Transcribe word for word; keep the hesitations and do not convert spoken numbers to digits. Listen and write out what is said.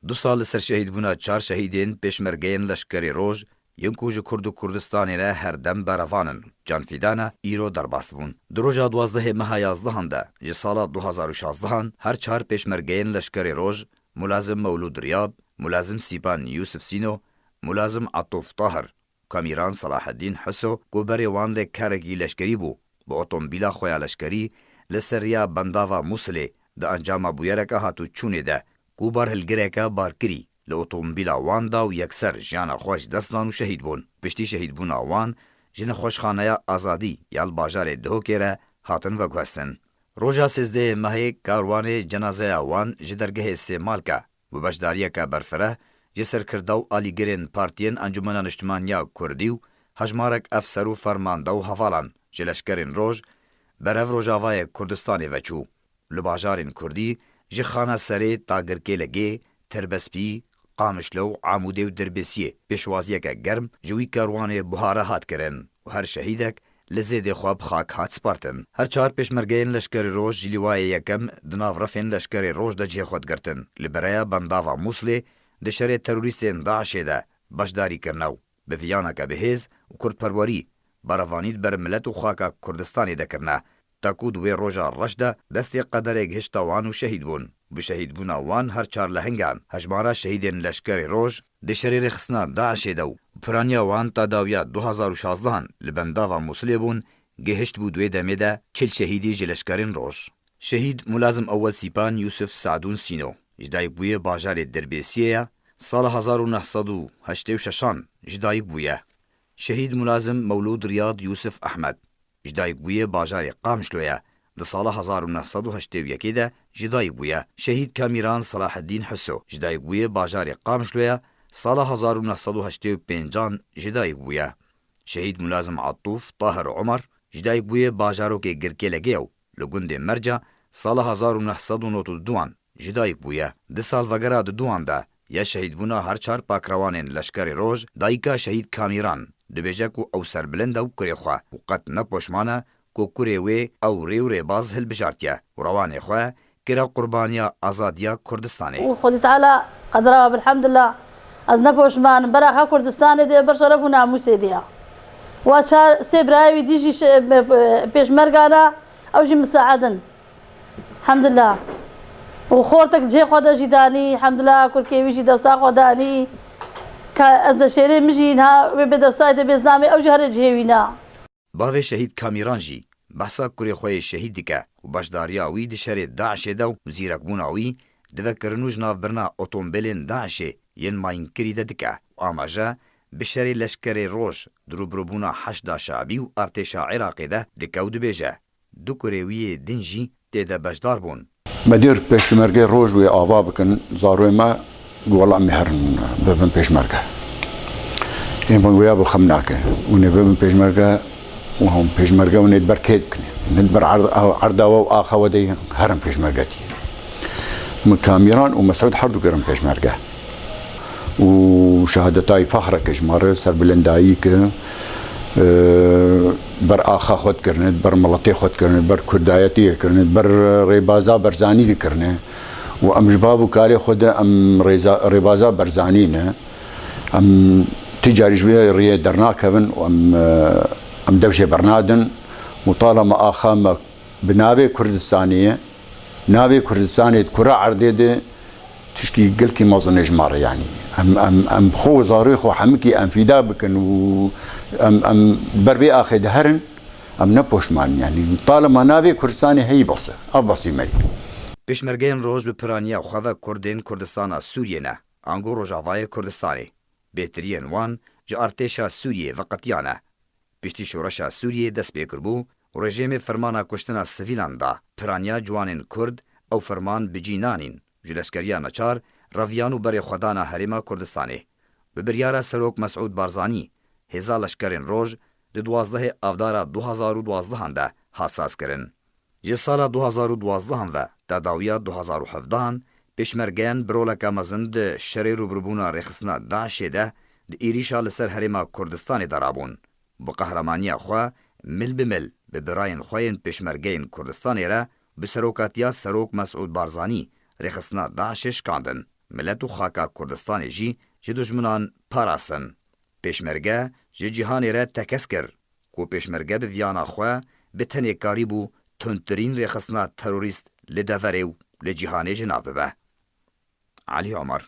Du sal li ser şehîdbûna çar şehîdên pêşmergeyên Leşkerê Roj, yên ku ji Kurd û Kurdistanê re her dem berevan in, canfîdana îro derbas bûn. Di roja duwazdehê meha yazdehan de, ji sala du hazar û şazdehan, her çar pêşmergeyên Leşkerê Roj, Mulazim Mewlûd Riyad, Mulazim Sîpan Yûsif Sîno, Mulazim Atûf Tahir, Kamîran Selahedîn Hiso ku berê wan lêkerekî leşkerî bû, bi otomobîla xwe ya leşkerî li ser riya bendava Mûsilê di encama bûyereke hatûçûnê de ku barhilgireke bar kirî li otomobîla wan da û yekser jiyana xwe ji dest dan û şehîd bûn. Piştî şehîdbûna wan ji nexweşxaneya Azadî ya li bajarê Dihokê re hatin veguhestin. Roja sêzdehê mehê karwanê cenazeya wan ji dergehê Sêmalka bi beşdariyeke berfireh ji serkirda û alîgirên partiyên Encûmena Niştimanî ya Kurdî û hejmarek efser û fermande û hevalan ji Leşkerên Roj berev Rojavayê Kurdistanê veçû. Li bajarên Kurdî ji Xana Serê ta Girkêlegê, Tirbespî, Qamişlo û Amûdê û Dirbêsiyê pêşwaziyeke germ ji wî karwanê buhare hat kirin û her şehîdek li zêdê xwe bi xak hat spartin. Her çar pêşmergeyên Leşkerê Roj ji lîwayê yekem di nav refên Leşkerê Roj de cihê xwe digirtin. Li bereya bendava Mûslê di şerê terorîstên DAIŞê de beşdarî kirine û bi viyaneke bi hêz û kurdperwerî berevanî li ber milet û xaka Kurdistanê de kirine. Ta ku di wê roja reş de destê qederê gihişta wan û şehîd bûn. Bi şehîdbûna wan her çar lehingan hejmara şehîdên Leşkerê Roj di şerê rêxistina DAIŞê de û piraniya wan ta dawiya du hazar û şazdehan li bendava Mûsilê bûn, gihişt bû di wê demê de çil şehîdî ji Leşkerên Roj. Şehîd Mulazim Ewel Sîpan Yûsif Sadûn Sîno ji dayikbûyê bajarê Dirbêsiyê ye, sala hezar û neh sed û heştê û şeşan ji dayik bûye. Şehîd Mulazim Mewlûd Riyad Yûsif Ehmed ji dayikbûyê bajarê Qamişlo ye, di sala hezar û neh sed û heştê û yekê de ji dayik bûye. Şehîd Kamîran Selahedîn Hiso ji dayikbûyê bajarê Qamişlo ye, sala hezar û neh sed û heştê û pêncan ji dayik bûye. Şehîd Mulazim Atûf Tahir Omer ji dayikbûyê bajarokê Girkêlegê ye û li gundê Merca sala hezar û neh sed û nod û duan ji dayik bûye. Di salvegera diduan de ya şehîdbûna her çar pakrewanên Leşkerê Roj, dayika Şehîd Kamîran dibêje ku ew serbilind e û kurê xwe û qet ne poşman e ku kurê wê ew rê û rêbaz hilbijartiye û rewanê xwe kire qurbaniya azadiya Kurdistanê. û Xwedî Teala qedira we, bilhemdulillah, ez ne poşman im, beraxa Kurdistanê de, ber şeref û namûsê de ya. Wa çar, sê birayê wî dî jî şe-, be-, be-, pêşmerga ne, ew jî misaed in. Hemdillah. Û xortek cihê xwe de jî danî, hemdillah, kurkê wî jî dewsa xwe danî. Ka ez de şêrê min jî niha wê bê dewsayê de bê zilamê, ew jî herê cihê wî ne. Bavê Şehîd Kamîran jî behsa kurê xwe yê şehîd dike û beşdariya wî di şerê DAIŞê de û zîrekbûna wî di vekirin û ji navbirina otombêlên DAIŞê yên mayînkirî de dike û amaje bi şerê Leşkerê Roj di rûbirûbûna Heşda Şabî û artêşa Iraqê de dike û dibêje, du kurê wî yê din jî tê de beşdar bûn. Me dêr pêşmergê roj wê ava bikin, zarwê me got, wela em ê herin bibin pêşmerge. Ê min got, ya bo xem nake. Hûn ê bibin pêşmerge û hûn pêşmerge hûn ê ber kê dikin? Hûn ê ber erd-, erda we û axa we de herin pêşmergetî. Min Kamîran û Mesûd her du kirin pêşmerge. û şehadetayî fexreke ji me re, serbilindayî ke, e, ber axa xwe dikirine, ber miletê xwe dikirine, ber kurdayetiyê dikirine, ber rêbaza Berzanî dikirine û em ji bav û karê xwe de em rêza-, rêbaza Berzanî ne. Em ti carî ji vê riyê dernakevin û em, e, em dev jê bernadin û talema axa me bi navê Kurdistanê ye. Navê Kurdistanê di kura erdê de tişkî gelkî mezin e ji me re, yanî. Em, em, em xwe û zarê xwe hemikî em fîda bikin û em, em ber vê axê de herin, em ne poşman in, yanî. Talema navê Kurdistanê heyî bes e. Ev besî me ye. Pêşmergeyên roj bi piraniya xwe ve Kurdên Kurdistana Sûriyê ne, ango Rojavayê Kurdistanê. Bêtiriyên wan ji artêşa Sûriyê veqetiyane. Piştî şoreşa Sûriyê dest pê kiribû û rejîmê fermana kuştina sivîlan da piraniya ciwanên Kurd, ew ferman bi cî nanîn, ji leşkeriya neçar reviyan û berêxwedana Herêma Kurdistanê. Bi biryara Serok Mesûd Barzanî, hêza leşkerên roj di duwazdehê Avdara du hazar û duwazdehan de hat sazkirin. Ji sala du hazar û duwazdehan ve ta dawiya du hazar û hevdehan, pêşmergeyan bi roleke mezin di şerê rûbirûbûna rêxistina DAIŞê de di êrîşa li ser Herêma Kurdistanê de rabûn. Bi qehramaniya xwe mil bi mil bi birayên xwe yên pêşmergeyên Kurdistanê re bi serokatiya Serok Mesûd Barzanî rêxistina DAIŞê şikandin. Milet û xaka Kurdistanê jî ji dijminan parasin. Pêşmerge ji cîhanê re tekez kir ku pêşmerge bi viyana xwe bi tenê karîbû tundtirîn rêxistina terorîst li deverê û li cîhanê ji nav bibe. Elî Omer.